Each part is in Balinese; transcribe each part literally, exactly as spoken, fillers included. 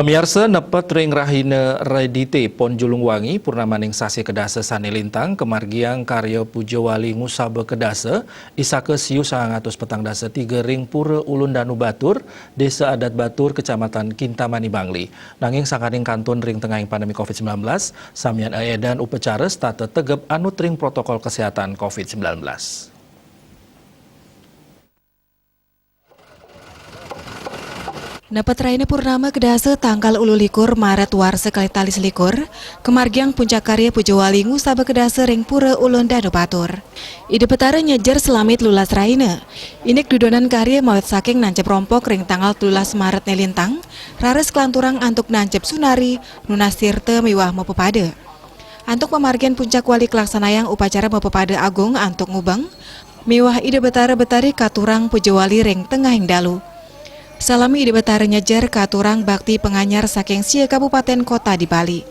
Pamiarsa, nepet ring rahina Redité Pon Julungwangi, purnamaning sasih kedasa sané lintang, kamargiang karya puja wali ngusaba kedasa, isaka siu sangang atus petang dasa tiga ring Pura Ulun Danu Batur, Désa Adat Batur, Kecamatan Kintamani, Bangli. Nanging sangkaning kantun ring tengahing pandemi covid sembilan belas, samian aédan upacara setata tegep anut ring protokol kesehatan covid sembilan belas. Nepet rahina purnama kedasa tanggal ululikur Maret warsa kalih tali selikur, kamargiang puncak karya puja wali ngusaba kedasa ring Pura Ulun Danu Batur. Ida Betara nyejer salami telulas rahina. Indik dudonan karya mawit saking nancep rompok ring tanggal telulas Maret né lintang, raris kalanturang antuk nancep sunari, nunas tirta miwah mapepada. Antuk pamargian puncak wali kalaksanayang upacara mapepada agung antuk ngubeng, miwah Ida Betara Betari katurang puja wali ring tengahing dalu. Salami Ida Betara nyejer katurang bakti panganyar saking sia kabupatén kota di Bali.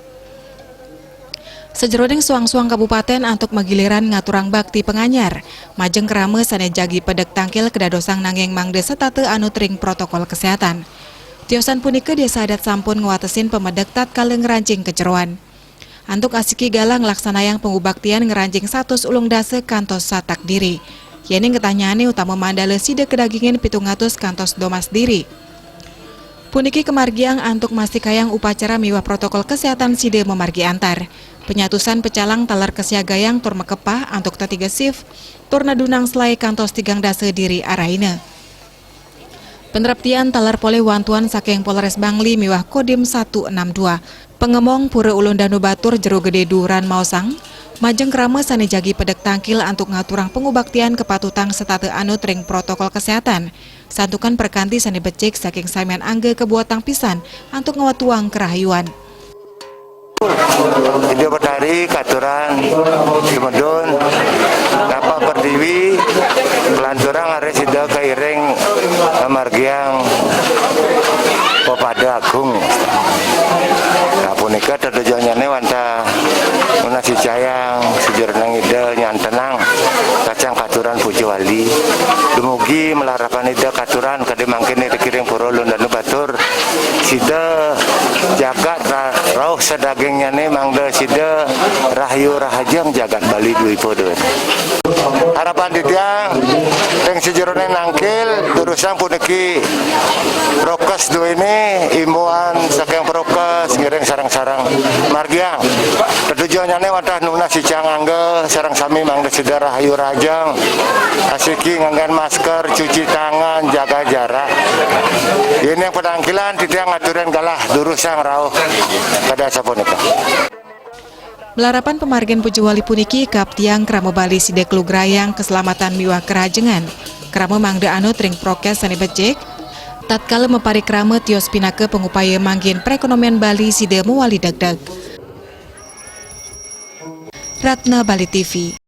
Sajeroning suang-suang kabupatén antuk magiliran ngaturang bakti panganyar, majeng krama sané jagi pedek tangkil kadadosang nanging mangda setata anut ring protokol kesehatan. Tiosan punika Désa Adat sampun ngwatesin pamedek tatkala ngranjing kajeroan. Antuk asiki galah nglaksanayang pangubaktian ngranjing satus ulung dasa kantos satak diri. Yéning ketah nyané utama mandala sida kadagingin pitung atus kantos domas diri. Puniki kamargiang antuk mastikayang upacara miwah protokol kesehatan sida mamargi antar. Penyatusan pecalang taler kasiagayang tur makepah antuk tetiga shift, tur nedunang selai kantos tigang dasa diri arahina. Panraptian taler polih wantuan saking Polres Bangli miwah Kodim satu enam dua. Pangemong Pura Ulun Danu Batur Jero Gedé Duuran maosang, majeng krama sané jagi pedek tangkil antuk ngaturang pangubaktian kapatutang setata anut ring protokol kesehatan. Santukan prakanti sané becik saking samian angga kabuatang pisan antuk ngwetuang karahayuan. Ida Betari katurang sumedun, napa pertiwi, kalanturang arih sida kairing ngamargiang pepada agung. Nah, punika tetujuannyané wantah nunas icayang sajeroning Ida nyantenang kacang katuran puja wali. Dumugi malarapan Ida katuran kadé mangkin ring Pura Ulun Danu Batur. Sida jagat ra-, rauh sadagingnyané mangda sida rahayu rahajeng jagat Bali dwipa duwé. Harapan titiang ring sajeroning nangkil durusang puniki prokes duwéné, imbauan saking prokes ngiring sareng-sareng margiang. Tetujuannyané wantah nunas icayang angga sareng sami mangda sida rahayu rahajeng, asiki nganggén masker, cuci tangan, jaga jarak. Yén yang penangkilan titiang ngaturin galah durusang rauh kada sapunika. Malarapan pamargin puja wali puniki kaptiang krama Bali sida kalugrayang kaslametan miwah karahajengan. Krama mangda anut ring prokes sané becik. Tatkala maparikrama tios pinaka pangupaya manggihin perekonomian Bali sida mawali degdeg. Ratna Bali T V.